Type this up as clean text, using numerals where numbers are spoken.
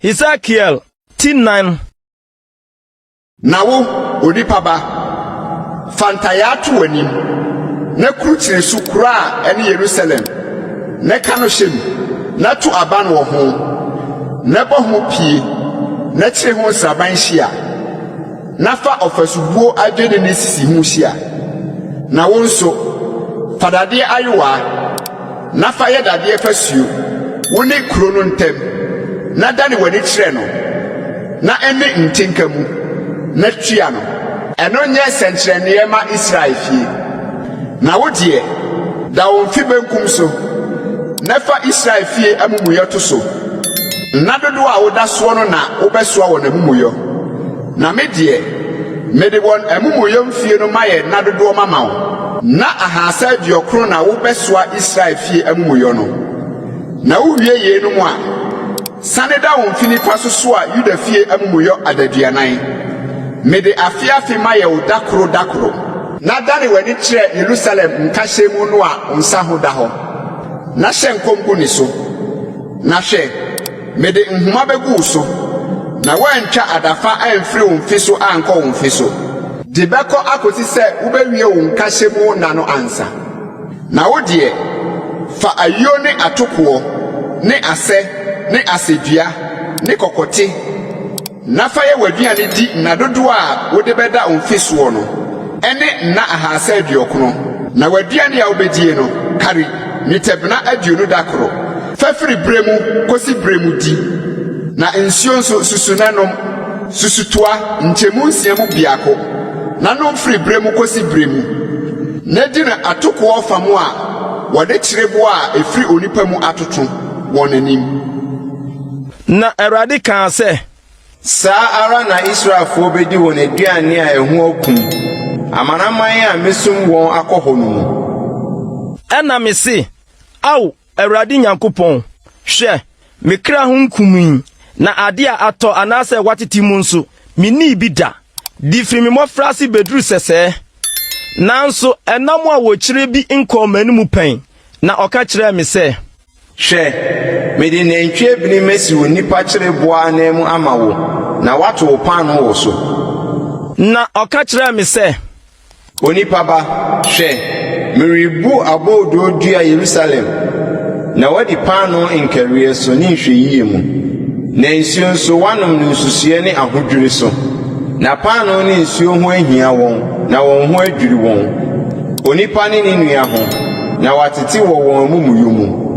Hesekiel ti nan. Na wo, onipa ba, fa ntayaa to w'anim, na kurukyire so kuro a ɛne Yerusalem, na ka no hyɛ mu, na to aban wɔ ho, na bɔ ho pie, na kyere ho nsraban hyia, na fa ɔfasubuo adwennini sisi ho hyia. Na wo nso, fa dadeɛ ayowaa, Na fa yɛ dadeɛ fasuo, wo ne kuro no ntam, na dane w'ani kyerɛ no, na ɛnne ntinka mu, na tua no. Ɛno nyɛ sɛnkyerɛnneɛ mma Israel fie. Na wo deɛ, da wo mfe benkum so, na fa Israel fie amumuyɔ to so. Nna dodoɔ a woda soɔ no na wobɛsoa wɔn amumuyɔ. Na me deɛ, mede wɔn amumuyɔ mfie no mayɛ nna dodoɔ mama wo. Nna 390 na wobɛsoa Israel fie amumuyɔ no. Na wowie yeinom a, sane da wo mfe nifa so soa Yuda fie amumuyɔ adaduanan. Mede afe afe mayɛ wo da koro da koro. Na dane w'ani kyerɛ Yerusalem nkahyɛmu no a wo nsa ho da hɔ, na hyɛ nkɔm gu ne so. Na hwɛ! Mede nhoma begu wo so, na woantwa adafa amfiri wo mfe so ankɔ wo mfe so. De bɛkɔ akosi sɛ wubewie wo nkahyɛ mu nna no ansa. Na wo deɛ, fa ayuo ne atokoɔ, ne asɛ ne asɛdua ne kɔkɔte, Na fa yɛ w'aduane di nna dodoɔ a wode bɛda wo mfe soɔ no, ɛne nna 390. Na w'aduane a wobɛdie no, kari nnwetɛbena 20 da koro, fa firi berɛ mu kɔsi berɛ mu di. Na nsuo nso, susu na nom, susutoa nkyɛmu nsia mu biako, na nom firi berɛ mu kɔsi berɛ mu. Na di no atokoɔ ɔfam a wɔde kyereboɔ a ɛfiri onipa mu atoto, wɔn anim. Na Awurade kaa sɛ. Saa ara na Israelfoɔ bɛdi wɔn aduane a ɛho akum, amanaman a mɛsum wɔn akɔ hɔ no mu. Ɛnna mese, Ao, Awurade Nyankopɔn, hwɛ, me kra ho nkumii, na ade a atɔ anaasɛ wɔatete mu nso, minnii bi da, de firi me mmɔfraase bɛduru sɛsɛɛ. Nanso ɛnam a wɔkyire bi nkɔɔ m'anomu pɛn. Na ɔka kyerɛɛ me sɛ. Hwɛ, mede nantwie bini masi wo nnipa kyereboɔ ananmu ama wo, na woato wo paanoo wɔ so. Na ɔka kyerɛɛ me sɛ. Onipa ba, hwɛ, merebu aboodoo dua Yerusalem, na woadi paanoo nkariiɛ so ne nhwɛyie mu, na nsuo nso, woanom no nsusuiɛ ne ahodwiri so. Na paanoo ne nsuo ho ahia wɔn, na wɔn ho adwiri wɔn, onipa ne ne nua ho, na wɔatete wɔ wɔn amumuyɔ mu.